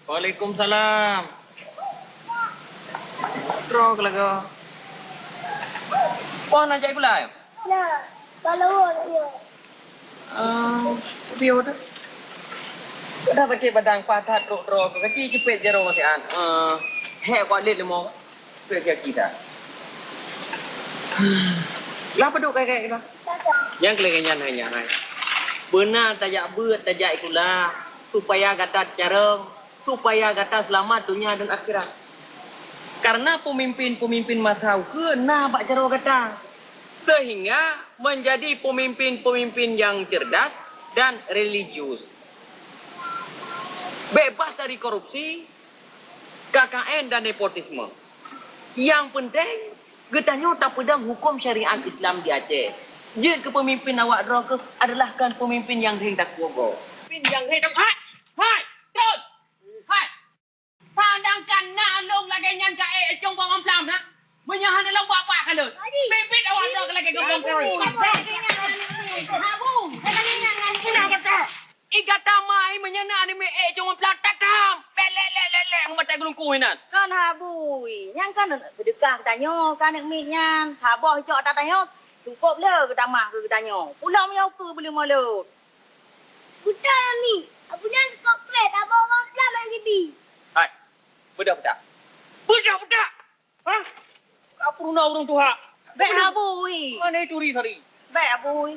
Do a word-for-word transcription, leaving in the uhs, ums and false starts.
Waalaikumsalam. Droe keu lagoe. Wah, na jak sikula, ya? Na, bak lôn, ya. Ah, piôh dah. Dah sakét badan, paih that trok droe keu kaki, jipet jaroe masian. Ah, hek kuat lét leumo. Peuet kaki that. Lah padub kai-kai kita. Nyang keu lagèe nyan hai nyan hai. Beuna tajak beuet, tajak sikula, supaya gata carông, supaya gata seulamat donya dan akhirat. Karena peumimpin-peumimpin masa ukeue na bak jaroe gata, sehingga menjadi peumimpin-peumimpin nyang cerdas dan religius, bebas dari korupsi, K K N dan nepotisme. Nyang peunteng, geutanyoe tapeudong huköm syariat Islam di Aceh. Jeuet keu peumimpin awak droe keuh adalah kon peumimpin nyang rheng takuwoe gob. Peumimpin nyang rheng takuwoe. Hai! Hai! Tron! Hai! Padahai na lôn lagèe nyan ka ék cong bak mamplam na. Meunyoe hana lôn bak pak ka lôn. Pipit awak droe keuh lagèe geupông keu. Habu, hai lagèe nyan ngan. Puna beutôi. I gata mai meunyoe na aneuk miet ék cong mamplam tatam. Lé lé lé lé lé mata geulungku inan. Kan Habu, nyan kan seudeukah geutanyoe ka aneuk miet nyan. Saboh icok ata tanyoe, cukôp le geutamah keu geutanyoe. Pulom yoh keu beulimong lôn. Beutôi, Mi. Abu nyan cukôp preh, saboh mamplam nyang jibi. Hai, beudah peugah. Beudah peugah! Hah? Ka peurunoe ureueng tuha. Bèk Habu, ui. Mana turi tadi? Bèk Habu, ui.